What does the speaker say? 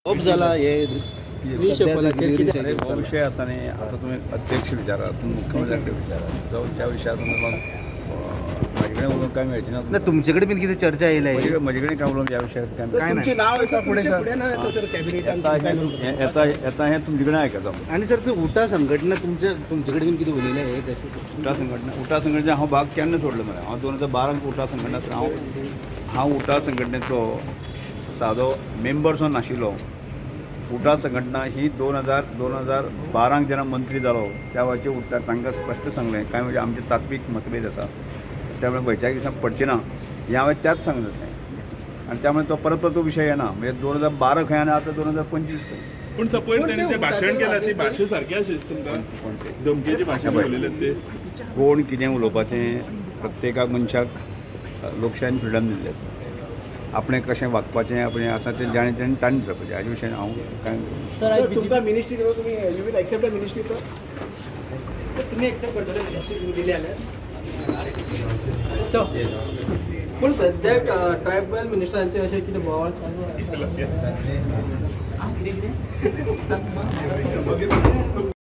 खूब जाला हे. अरे, हो विषय आसा न्ही, आतां तुमी अध्यक्ष विचारा, तुमी मुख्यमंत्र्या कडेन विचारा. जावं ज्या विशया संदर्भात म्हाजे कडेन उलोवंक काय मेळचें ना. ना, तुमचे कडेन बीन कितें चर्चा येयल्या? म्हजे कडेन काय उलोवंक ह्या विशयार काय काय तुमचें नाव येता फुडें सर. नाव येता सर कॅबिनेटान. येता येता हें तुमचे कडेन आयकता. आणि सर, ते उटा संघटना तुमच्या तुमचे कडेन बीन कितें उलयलें हे तशें? उटा संघटना, उटा संघटनेचे हांव भाग केन्ना सोडलो मरे. हांव 2012 उटा संघटना आसतना हांव हांव उटा संघटनेचो सादो मेंबर सुद्दां नाशिल्लो. उटा संघटना ही 2012 जेन्ना मंत्री जालो त्या वेळाचेर उटा तांकां स्पश्ट सांगलें काय म्हणजे आमचे तात्वीक मतभेद आसा, त्यामुळे खंयच्याय दिसा पडचें ना हें हांवें त्याच सांगलें. आनी त्यामुळे तो परत परत तो विशय येना. म्हणजे 2012 खंय आनी आतां 2025 खंय. पूण सपोज तेणी जे भाशण केलां ती भाशा सारकी आशिल्ली तुमकां? कोण ते? धमकेची भाशा उलयलें ते. कोण कितें उलोवपाचें, प्रत्येकाक मनशाक लोकशायेन फ्रिडम दिल्ली आसा. आपणें कशें वागपाचें, आपणें आसा तें जाणें तेणें ताणें थारावपाचें. हाजे विशयान हांव कांय सर, तुमकां मिनिस्ट्री दिलो तुमी, you will accept the ministry, sir? Sir, तुम्ही एक्सेप्ट करतले मिनिस्ट्री तुम्ही दिली जाल्यार? सो पूण सद्याक ट्रायबल मिनिस्टरांचे अशें कितें बोवाळ चालू आसा. कितें कितें?